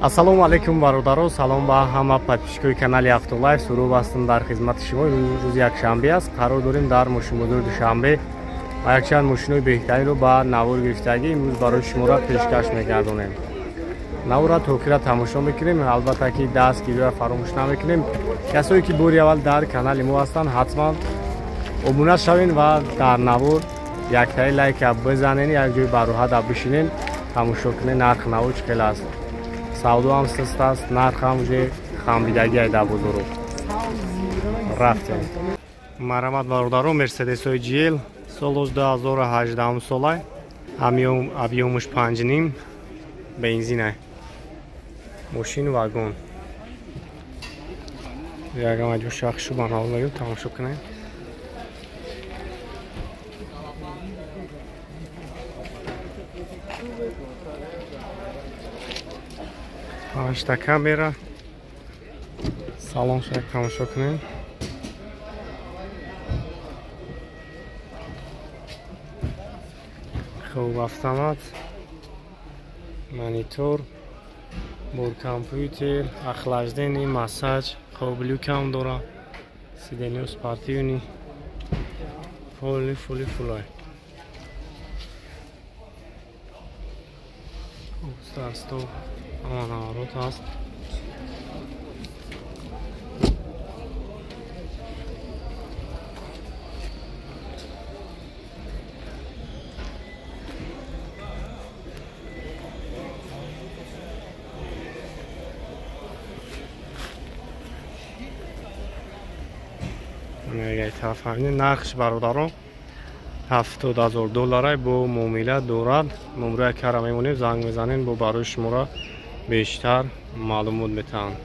Ассалому алайкум бародаро, салом ба ҳама подписчикои канали Автолайф. Сурур ҳастам дар хизмати шумо. Имрӯз рӯзи якшанбе аст. Қарор дорем дар мошинбозори Душанбе ва якчанд мошинои беҳтаринро ба навор гирифтагӣ имрӯз барои шуморо пешкаш мегардонем. Наворро то охира тамошо мекунем. Албатта ки дастгириро фаромӯш намекунем. Касое ки бори аввал дар канали мо ҳастанд, ҳатман обуна шавен ва дар навор яктаи лайка бизанен, як ҷои бароҳат бишинен, тамошо кунен нарх навор чӣ хел аст. Савдо ҳам сист аст, нарх ҳам уже хамбидагӣ дар бозоро. Рафтем. Марҳамат бародаро, Мерседесҳои GL солош 2018 солай, объёмуш 5,5, бензинай. Мошин вагон. Ягам аҷо шахшу ба навор мегирем, тамошо кунем. Панҷта камера. Салон шак тамошо кунем. Хуб, автомат, монитор, бор компютер, охлаждение, массаж, хуб люкам дора, сиденье спортивный, фули фули фулай. Старт-стоп, ҳама наворот ҳаст. Нархш бародарон 70,000 долларай бо муомила дорад. Номраи кара мемонем, занг мезанем, бо барои шуморо бештар маълумот метаҳанд.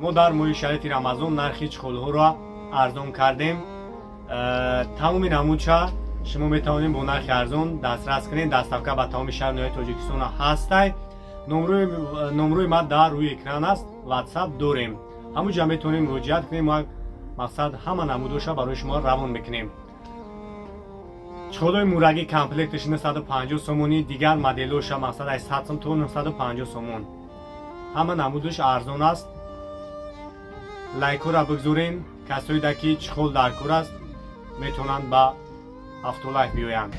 Мо дар моҳи шарифи Рамазон нархи чиқолҳоро арзон кардем. Тамоми намудша шумо метавонед бо нархи арзон дастрас кунед. Доставка ба тамоми шаҳр ноҳияи Тоҷикистон ҳастай. Номрои ма дар рӯи экран аст, WhatsApp дорем. Ҳамунҷа метавонем муроҷиат кунем. Мо мақсад ҳама намудоша барои шумо равон мекунем. Чиқолҳои мурагӣ комплекташ 950 сомонӣ, дигар моделоша мақсад аз 100 сом то 950 сомон. Ҳама намудош арзон аст. Лайкҳоро бигзорен. Касоеда ки чиқол дар кор аст, метавонанд ба Автолайф биёянд.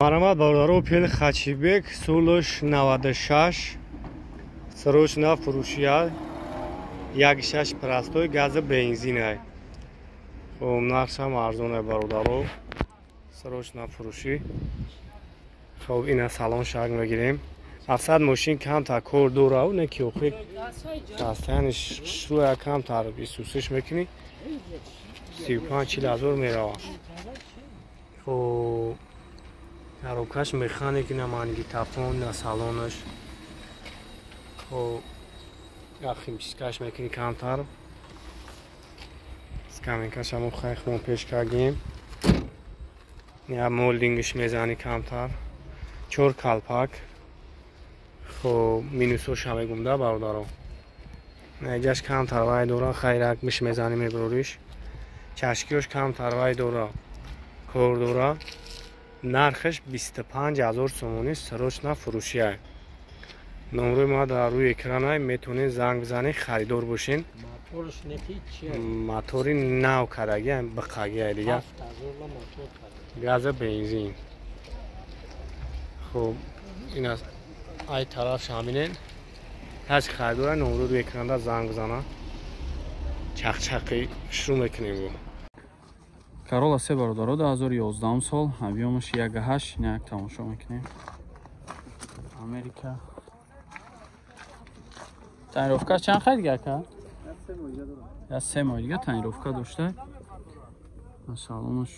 Марҳамат бародаро, Опел Хачибек солош 96, срочно фурӯшия, 1.6 простой, газа бензинай. Хуб, нархшам арзонай бародаро, срочно фурӯшӣ. Хуб, ина салон шак мегирем. Афсад мошин камтар кор дора, не ки охир дастаяни шуя камтар исусиш мекунӣ, 35-40 ҳазор мерава. Хуб, коробкаш механик, ина магнитофон, на салонаш. Хуб, химчисткаш мекунӣ камтар. Скамейкаш ҳамон хайхмон пеш кардем. Я молдингш мезани камтар. 4 калпак. Хуб, минусош ҳам мегум да бародаро. Наҷаш камтар вай дора, хайрак миш мезани меброриш. Чашкиёш камтар вай дора, кор дора. Нархаш 25,000 сомонӣ, срочно фурӯшия. Номрои ма дар рӯи экранай, метавонед занг бизанед, харидор бошен. Мотори нав кардагӣ, биқагӣ дига. Газа бензин. Хуб, ин аз ай тараф шаминен. Каси харидора номро рӯи экранда занг бизана. Чақчақи шурӯъ мекунем бо. Карола се бародаро 2011 сол, объёмаш 1.8, як тамошо мекунем. Америка. Тонировка чанд хай дига ака? Я 3 моҳ дига тонировка дошта. Салонаш.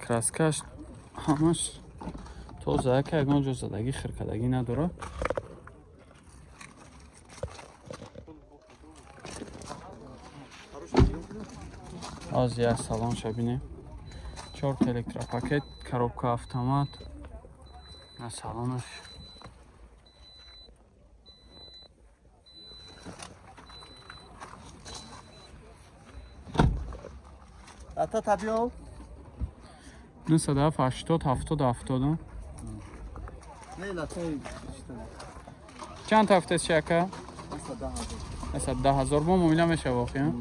Краскаш ҳамаш тоза, ака, ягон ҷо задагӣ хиркадагӣ надорад. Аз як салонша бинем. Чорта электропакет, коробка автомат. На салонаш. Ата табио? 97 80 70 70. Не, латай. Чанд ҳафтаст ака? 110 000 бо муомила мешава воқеан?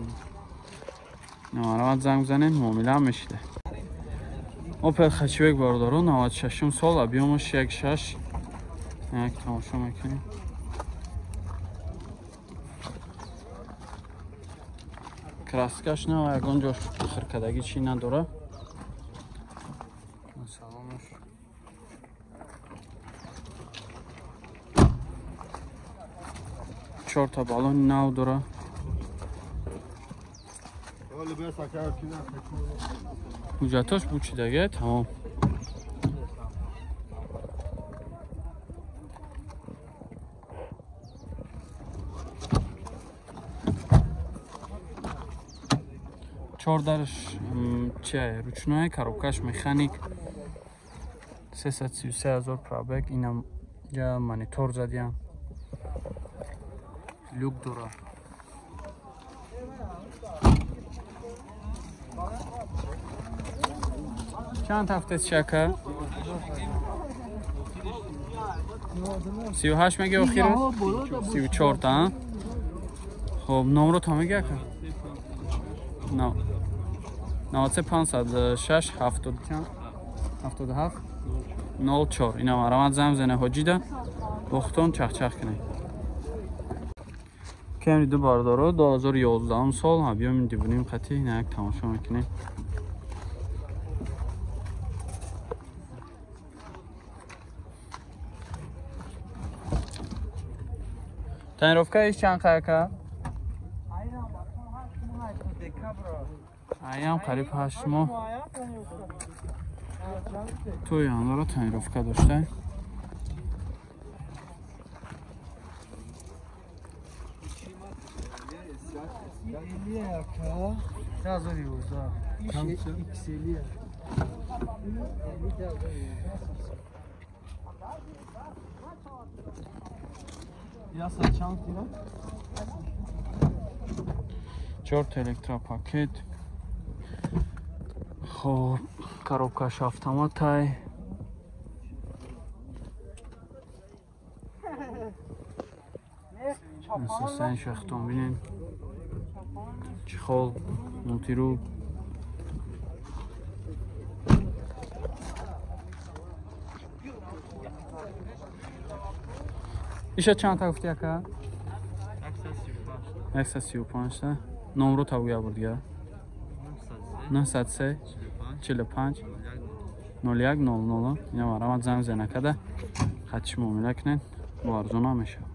Намарават занг бизанед, муомила мешида. Опел Хачибек бародаро 96 сол, объёмаш 1.6. Як тамошо мекунем. Краскаш на ягон ҷош хиркадагӣ чӣ надора. Салонаш. Чорта балони нав дора. Ҳуҷҷатош бучидаге, тамом. Чордарш чия ручное, коробкаш механик. 333 000 пробег, инам ҷа монитор задиям. Люк дора. Чанд ҳафтаст шака? 38 меги охираш? 34 та. Хоб, номро та меги ака? 93 506 70 чанд? 77 04. Инам аромат занг бизанед ҳоҷида. Бохтон чахчах кунед. Кемри ду бародаро 2011 сол, объёми 2.5 қати, ина як тамошо мекунем. Тонировка иш чанд қаяка? Аям қариб 8 моҳ. Тои анора тонировка дошта. Чорта электропакет. Хоб, коробкаш автоматай. Асосан шахтон бинем. Чехол, мультирул. Иша чанд та гуфти ака? 135 та. Номро та гӯя бур дига. 903 45 01 00. Ина марамат занг бизанед акада. Хатиш муомила кунед, бо арзон мешавад.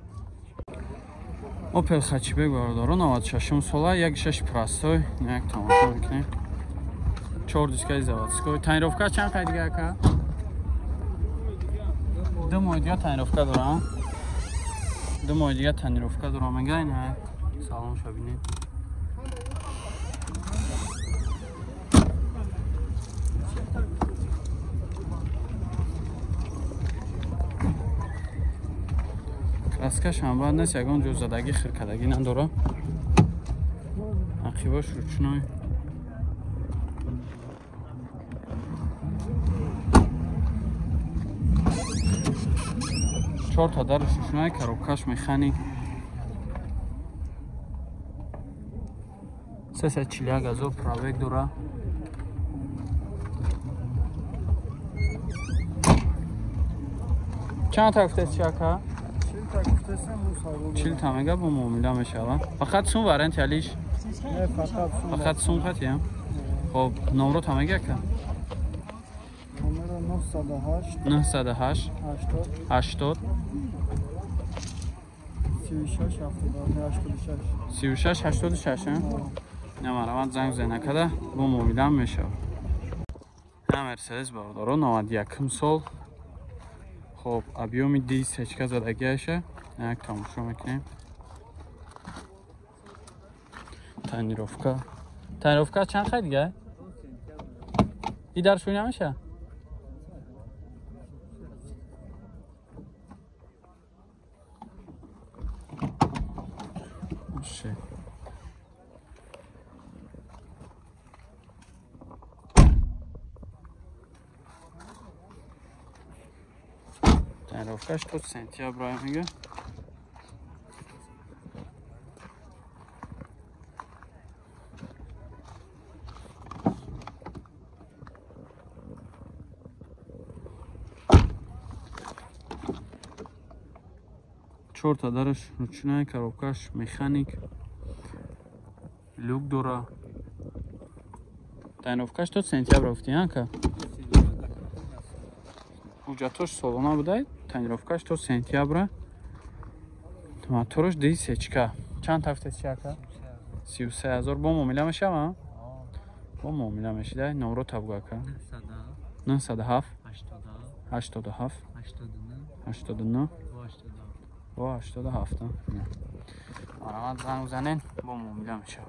Опел Хачибек бародаро 96 сола, 1.6 простой, як тамошо мекунем. 4 дискаи заводской. Тонировка чанд қай дига ака? 2 моҳ дига тонировка дорам. 2 моҳ дига тонировка дорам мега. Ина салон шабинед. Краскаш ҳам бад нест, ягон ҷо задагӣ хиркадагӣ надора. Ақибаш ручной. Чорта дарш ручной, коробкаш механик. 341 000 пробег дора. Чанд та гуфтед чи ака? 40 та мега бо муомила мешавад. Фақат сум варианти алиш? Фақат сум хатиям. Хоб, номро та мега ака? 908 80 36 86. Намаравад занг бизанед акада, бо муомила мешавад. Ина Мерседес бародаро 91 сол. Хоб, объёми ди сечка задагиаша. Як тамошо мекунем. Тонировка. Тонировка чанд хай дига? И дар шуй намеша? Ше. Тонировкаш то сентябрь мега. Чорта дараш ручная, коробкаш механик, люк дора. Тонировкаш то сентябрь гуфти, ака? Ҳуҷҷатош солона будай, тонировкаш то сентябра. Мотораш ди сечка. Чанд тафтеси ака? 33 000. Бо муомила мешава? Бо муомила мешидай. Номро табгу ака. 907 87 89 бо 87. Марамат занг занен, бо муомила мешава.